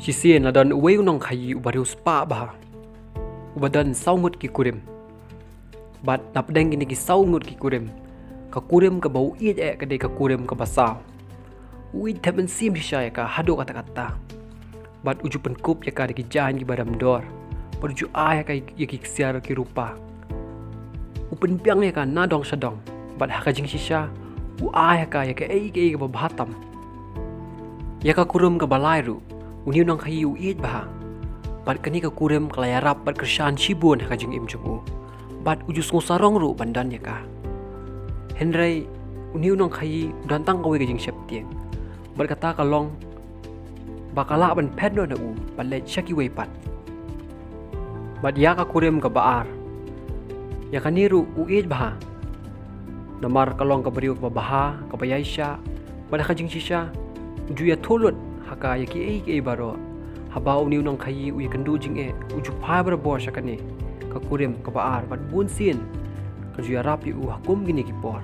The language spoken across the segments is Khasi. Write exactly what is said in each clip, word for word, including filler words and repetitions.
Shisien la don uwei u nongkhaïi uba riewspah bha, uba don saw ngut ki kurim. Bad napdeng kine ki saw ngut ki kurim, ka kurim kaba u ïeit eh ka dei ka kurim kaba saw. U ïeit thep mynsiem shisha ïa ka haduh katta katta. Bad u ju pynkup ïa ka da ki jaiñ kiba dam dor. Bad u ju ai ïa ka ïa ki ksiar ki rupa. U pynbiang ïa ka na dong sha dong. Bad ha ka jingshisha, u ai ïa ka ïa kaei kaei kaba bha tam. Ïa ka kurim kaba lai ruh, une u nongkhaïi u ïeit bha. Bad kane ka kurim ka la ïarap bad kyrshan shibun ha ka jingim jong u. Bad u ju sngewsarong ruh ban don ïa ka. Hynrei une u nongkhaïi u don tang kawei ka jingsheptieng. Bad kata ka long ba ka lah ban phet noh na u, ban leit sha kiwei pat. Bad ïa ka kurim kaba ar, ïa kane ruh u ïeit bha. Namar ka long ka briew kaba bha, kaba ïaishah, bad ha ka jingshisha, u ju ïathuh lut ha ka ïa kiei kiei baroh. Haba une u nongkhaïi u ïakynduh jingeh, u ju phai barabor sha kane ka kurim kaba ar, bad bunsien ka ju ïarap ïa u ha kum kine ki por.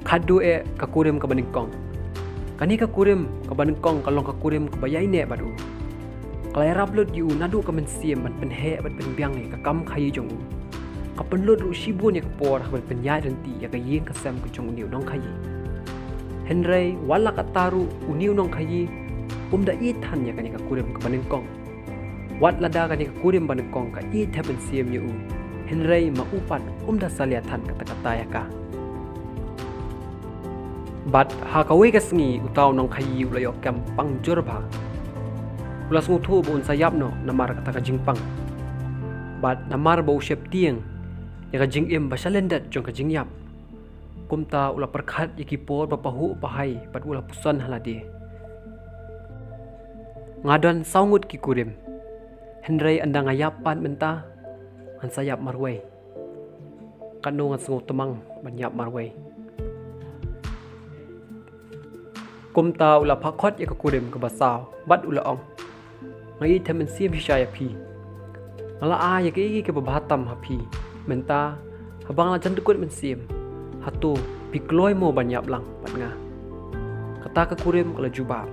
Khatduh eh ka kurim kaba nyngkong. Kane ka kurim kaba nyngkong ka long ka kurim kaba ïaineh bad u. Ka la ïarap lut ïa u naduh ka mynsiem ban pynheh bad pynbiang ïa ka kam khaïi jong u. Ka pynlut ruh shibun ïa ka por ha ban pynïaid lynti ïa ka ïing ka sem ka jong une u nongkhaïi. Hynrei wat la katta ruh une u nongkhaïi um da ïeit than ïa kane ka kurim kaba nyngkong. Wat lada kane ka kurim ba nyngkong ka ïeit thep mynsiem ïa u, hynrei ma u pat um da salia than katta katta ïa ka. Bad ha kawei ka sngi uta u nongkhaïi u la ïoh kem pang jur bha. U la sngewthuh ba un sa ïap noh namar kata ka jingpang. Bad namar ba u sheptieng ïa ka jingim ba shalyndet jong ka jingïap, kumta u la pyrkhat ïa ki por ba pahuh pahai bad u la puson ha lade. Nga don saw ngut ki kurim. Hynrei ynda nga ïap pat mynta, ngan sa ïap marwei. Katno ngan sngewtmang ban ïap marwei. Kumta u la phah khot ïa ka kurim kaba saw bad u la ong, nga ïeit thep mynsiem shisha ïa phi. Nga la ai ïa kaei kaei kaba bha tam ha phi. Mynta haba nga la jan dkut mynsiem, hato phi kloi mo ban ïap lang bad nga? Kata ka kurim ka la jubab,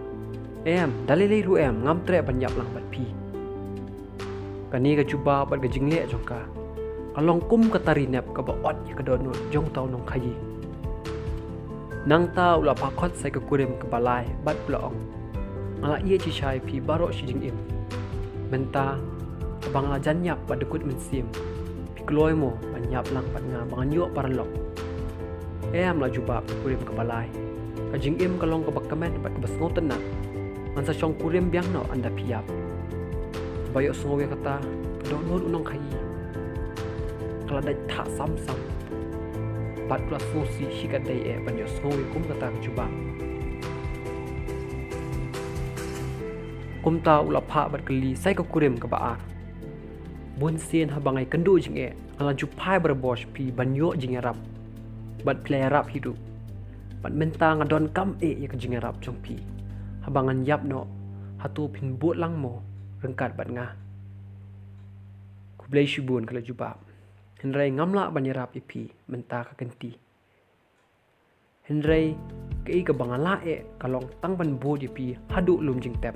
em, da lei lei ruh em, ngam treh ban ïap lang bad phi. Kane ka jubab bad ka jingleh jong ka, ka long kum ka tari nep kaba ot ïa ka dohnud jong uta u nongkhaïi. Nangta u la phah khot sa ïa ka kurim kaba lai bad u la ong, nga la ïeit shisha ïa phi baroh shi jingim. Mynta haba nga la jan ïap bad dkut mynsiem, phi kloi mo ban ïap lang bad nga ba ngan ïoh paralok? Em, la jubab ka kurim kaba lai, ka jingim ka long kaba kmen bad kaba sngewtynnat. Ngan sa shong kurim biang noh ynda phi ïap. Haba ïohsngew ïa kata, ka dohnud u nongkhaïi ka la dait thah sam sam. Bad u la sngewsih shikatdei eh ban ïohsngew ïa kum kata ka jubab. Kumta u la phah bad kylli sa ïa ka kurim kaba ar, bunsien haba nga ïakynduh jingeh, nga la ju phai barabor sha phi ban ïoh jingïarap. Bad phi la ïarap hi ruh. Bad mynta nga donkam eh ïa ka jingïarap jong phi. Haba ngan ïap noh, hato phin bud lang mo ryngkat bad nga? Khublei shibun, ka la jubab. Hynrei ngam lah ban ïarap ïa phi mynta ka kynti. Hynrei kaei kaba nga lah eh ka long tang ban bud ïa phi haduh lum jingtep.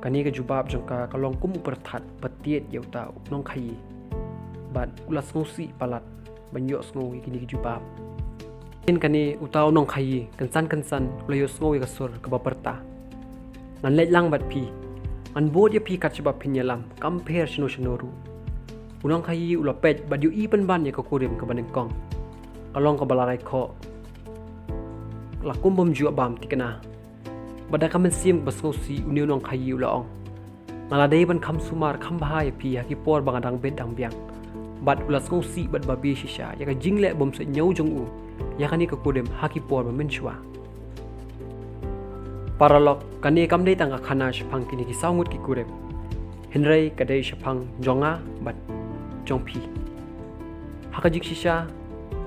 Kane ka jubab jong ka ka long kum u pyrthat ba tied ïa uta u nongkhaïi. Bad u la sngewsih palat ban ïohsngew ïa kine ki jubab. Hynrei kane uta u nongkhaïi kynsan kynsan u la ïohsngew ïa ka sur kaba pyrta, ngan leit lang bad phi. Ngan bud ïa phi kat shaba phin ïalam, kam pher shano shano ruh. U nongkhaïi u la peit bad ïohi pynban ïa ka kurim kaba nyngkong. Ka long kaba la rai khoh, la kum bym ju bam thikna. Bad da ka mynsiem kaba sngewsih une u nongkhaïi u la ong, nga la dei ban kham sumar kham bha ïa phi ha ki por ba nga dang bit dang biang. Bad u la sngewsih bad babe shisha ïa ka jingleh bym sngewsih jong u ïa kane ka kurim ha ki por ba mynshuwa. Paralok, kane kam dei tang ka khana shaphang kine ki saw ngut ki kurim. Hynrei ka dei shaphang jong nga bad jong phi. Ha ka jingshisha,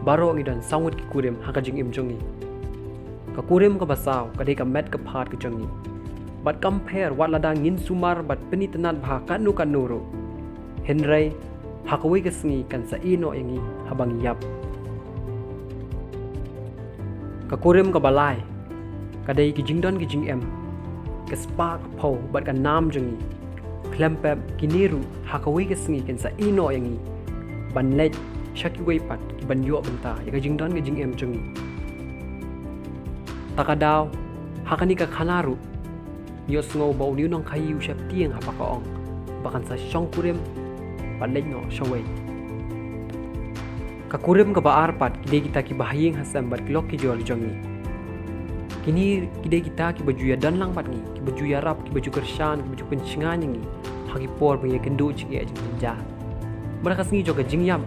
baroh ngi don saw ngut ki kurim ha ka jingim jong ngi. Ka kurim kaba saw ka dei ka met ka phad ka jong ngi. Bad kam pher wat lada ngin sumar bad pynitynnad bha katno katno ruh, hynrei ha kawei ka sngi kan sa ïehnoh ïa ngi haba ngi ïap. Ka kurim kaba lai ka dei ki jingdon ki jingem ka spah ka phew bad ka nam jong ngi. Khlem pep, kine ruh ha kawei ka sngi kin sa ïehnoh ïa ngi ban leit sha kiwei pat kiban ïoh bynta ïa ka jingdon ka jingim jong ngi. Ta ka daw, ha kane ka khana ruh ngi ïohsngew ba une u nongkhaïi u sheptieng haba ka ong ba kan sa shongkurim bad leit noh shawei. Ka kurim kaba ar pat ki dei kita kiba ha ïing ha sem bad ki lok ki jor jong ngi. Kine ki dei kita kiba ju ïadon lang bad ngi, kiba ju ïarap, kiba ju kyrshan, kiba ju pynshngaiñ ïa ngi ha ki por ba ngi ïakynduh jingeh jingjynjar. Namar ka sngi jong ka jingïap,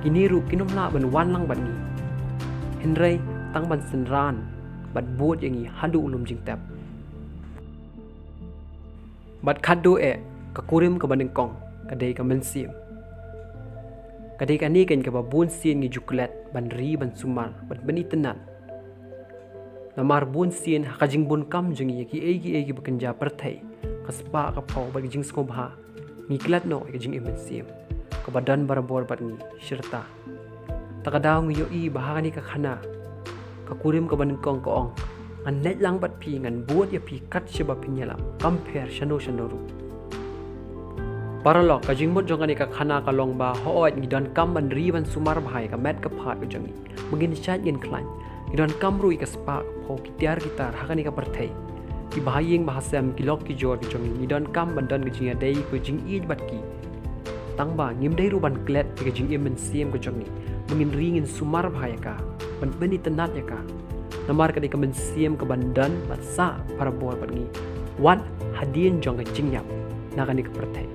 kine ruh kin ym lah ban wan lang bad ngi, hynrei tang ban synran bad bud ïa ngi haduh u lum jingtep. Bad khatduh eh, ka kurim kaba nyngkong ka dei ka mynsiem. Ka dei kane keiñ kaba bun sien ngi ju klet ban ri ban sumar bad ban itynnad. Namar bun sien ha ka jingbun kam jong ngi ïa kiei kiei kiba kynja pyrthei, ka spah ka phew bad ka jingsngewbha, ngi klet noh ïa ka jingim mynsiem kaba don barabor bad ngi shirta. Ta ka daw ngi ïohi ba ha kane ka khana, ka kurim kaba nyngkong ka ong, ngan leit lang bad phi, ngan bud ïa phi kat shaba phin ïalam, kam pher shano shano ruh. Paralok, ka jingmut jong kane ka khana ka long ba hooid ngi donkam ban ri ban sumar bha ïa ka met ka phad ka jong ngi, ba ngin shait ngin khlaiñ. Ngi donkam ruh ïa ka spah ka phew, ki tiar ki tar ha kane ka pyrthei. Kiba ha ïing ba ha sem, ki lok ki jor ki jong ngi, ngi donkam ban don ka jingïadei ka jingïeit bad ki. Tang ba ngim dei ruh ban klet ïa ka jingim mynsiem ka jong ngi, ba ngin ri ngin sumar bha ïa ka, ban pynitynnad ïa ka. Namar ka dei ka mynsiem kaban don bad sah barabor bad ngi, wat hadien jong ka jingïap na kane ka pyrthei.